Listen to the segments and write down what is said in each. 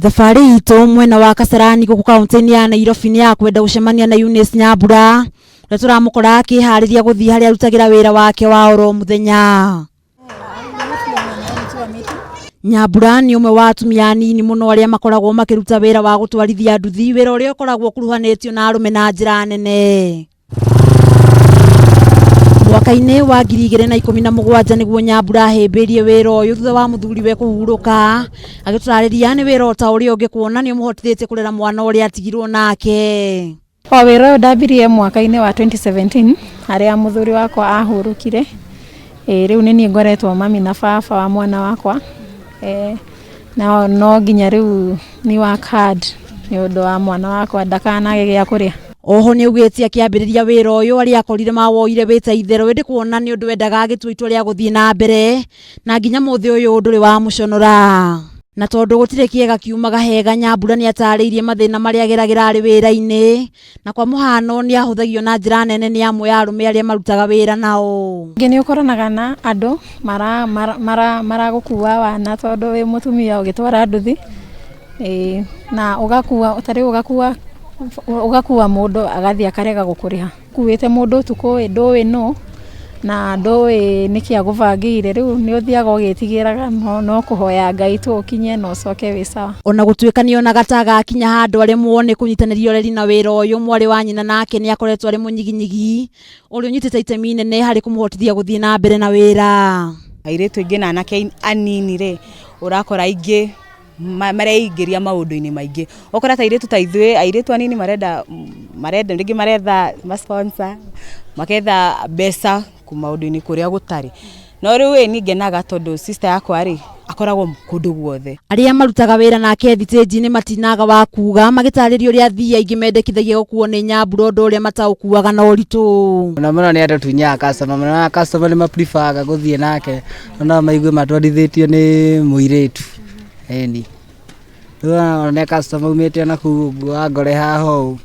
Thabarĩ itũ mwena wa Kasarani gũkũ kaunti-inĩ ya Nairobi nĩ ya kwenda gũcemania na Eunice Nyambura, ũrĩa tũramũkora akĩharĩria gũthiĩ harĩa arutagĩra wĩra wake wa oro mũthenya. Nyambura nĩ ũmwe wa atumia anini mũno arĩa makoragwo makĩruta wĩra wa gũtwarithia nduthi, wĩra ũrĩa ũkoragwo ũkuruhanĩtio na arũme na njĩra nene. Mwaka-inĩ wa 2017 nĩguo Nyambura ahĩmbĩirie wĩra ũyũ thutha wa mũthuriwe kũhurũka, agĩtũtarĩria nĩ wĩra o ta ũrĩa ũngĩ kuona nĩ ũmũhotithĩtie kũrera mwana ũrĩa atigirwo nake. O wĩra ũyũ ndambirie mwaka-inĩ wa 2017 harĩa mũthuri wakwa ahurũkire. Ĩ rĩu nĩ niĩ ngoretwo mami na baba wa mwana wakwa. Na no nginya rĩu ni work hard nĩ ũndũ wa mwana wakwa ndakanage gĩa kũrĩa. Oho nĩ augĩte akĩambĩrĩria wĩra ũyũ arĩa akorire mawoire wĩ ta itherũ, ĩndĩ kuona nĩ ũndũ wendaga agĩtua itua rĩa gũthiĩ na mbere na nginya mũthĩ ũyũ ndũrĩ wa mũconora. Na tondũ gũtirĩ kĩega kiumaga hega, Nyambura nĩ atarĩirie mathĩna marĩa ageragĩra arĩ wĩra-inĩ, na kwa mũhano nĩ ahũthagio na njĩra nene nĩ amwe a arũme arĩa marutaga wĩra nao. Ningĩ nĩ ũkoranaga na andũ maragũkua wana tondũ wĩ mũtumia ũgĩtwara nduthi, na ũgakua ta rĩu ũgakua mũndũ agathiĩ akarega gũkũrĩha. Ũkuĩte mũndũ ũtukũ ĩ ndũĩ nũ na ndũĩ nĩkĩ agũbangĩire, rĩu nĩ ũthiaga ũgĩtigĩraga no kũhoya Ngai tu ũkinye na ũcoke wĩ sawa. Ona gũtuĩka nĩonaga ta agakinya handũ aremwo nĩ kũnyitanĩria ũreri na wĩra ũyũ, mwarĩ wa nyina nake nĩ akoretwo arĩ mũnyiginyigi ũrĩa ũnyitĩte itemi inene harĩ kũmũhotithia gũthiĩ na mbere na wĩra. Airĩtu aingĩ na anake anini rĩ, ũrakora aingĩ mareingĩria maũndũ-inĩ maingĩ. Ũgakora ta airĩtu ta ithuĩ, airĩtu anini marenda marenda rĩngĩ maretha ma sponsor, maketha mbeca maũndũ-inĩ kũrĩa gũtarĩ. No rĩu ĩ niĩ ngenaga tondũ sister yakwa rĩ, akoragwo kũndũ guothe. Arĩa marutaga wĩra nake thitĩnji-inĩ matinaga wa kuga, magĩtarĩria ũrĩa athii aingĩ mendekithagia gũkuo nĩ Nyambura ũndũ ũrĩa mataũkuaga na ũritũ. Mũno mũno nĩ atũtunyaga customer, mũno customer nĩ ma prefer ga gũthiĩ nake, no maigue matwarithĩtio nĩ mũirĩtu, ĩni. Rĩu one customer aumĩte na kũu ũguo angore haha ũũ,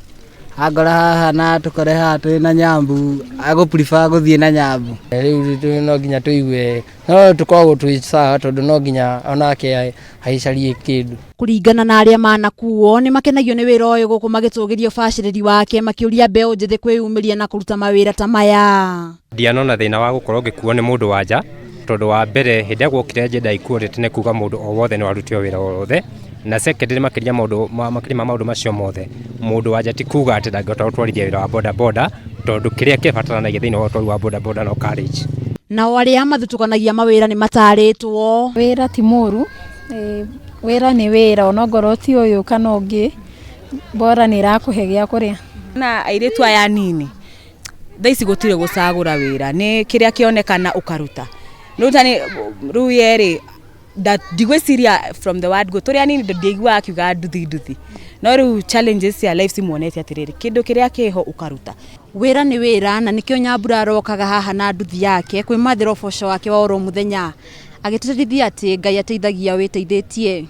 angora haha na tũkore haha twĩ na Nyambu, agũ prefer gũthiĩ na Nyambu. Rĩu no nginya tũigue, no tũkoragwo twĩ sawa tondũ no nginya onake aicarie kĩndũ. Kũringana na arĩa manakuo nĩ makenagio nĩ wĩra ũyũ gũkũ magĩtũgĩria ũbacĩrĩri wake, makĩũria mbeũ njĩthĩ kwĩyumĩria na kũruta mawĩra ta maya. Ndianona thĩna wa gũkorwo ngĩkuo nĩ mũndũ wa nja, tondũ wa mbere hĩndĩ ĩrĩa guokire gender equality nĩ kuga mũndũ o wothe no arute wĩra o wothe, na secondly makĩria maũndũ makĩria ma maũndũ macio mothe, mũndũ wa nja ti kuga atĩ ndangĩhota gũtwarithia wĩra wa boda boda, tondũ kĩrĩa kĩbataranagia thĩinĩ wa ũtwari wa boda boda no courage. Nao arĩa mathutũkanagia mawĩra nĩ matarĩtwo. Wĩra ti mũru, wĩra nĩ wĩra onongorwo ti ũyũ kana ũngĩ, bora nĩ ĩrakũhe gĩa kũrĩa. Na airĩtu aya anini thaa ici gũtirĩ gũcagũra wĩra, nĩ kĩrĩa kĩonekana ũkaruta. Rĩu ta rĩu ye rĩ, ndigwĩciria from the word go, tũrĩ anini ndiaiguaga akiuga nduthi nduthi, no rĩu challenges cia life cimuonetie atĩrĩrĩ, kĩndũ kĩrĩa kĩho ũkaruta. Wĩra nĩ wĩra na nĩkĩo Nyambura arokaga haha na nduthi yake kwĩmathĩra ũboco wake wa oro mũthenya, agĩtĩtĩrithia atĩ Ngai ateithagia wĩteithĩtie.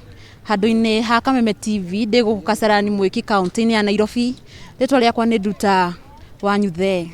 Handũ-inĩ ha Kameme TV ndĩ gũkũ Kasarani Mwiki kaunti-inĩ ya Nairobi, rĩtwa rĩakwa nĩ Nduta Wanyuthe.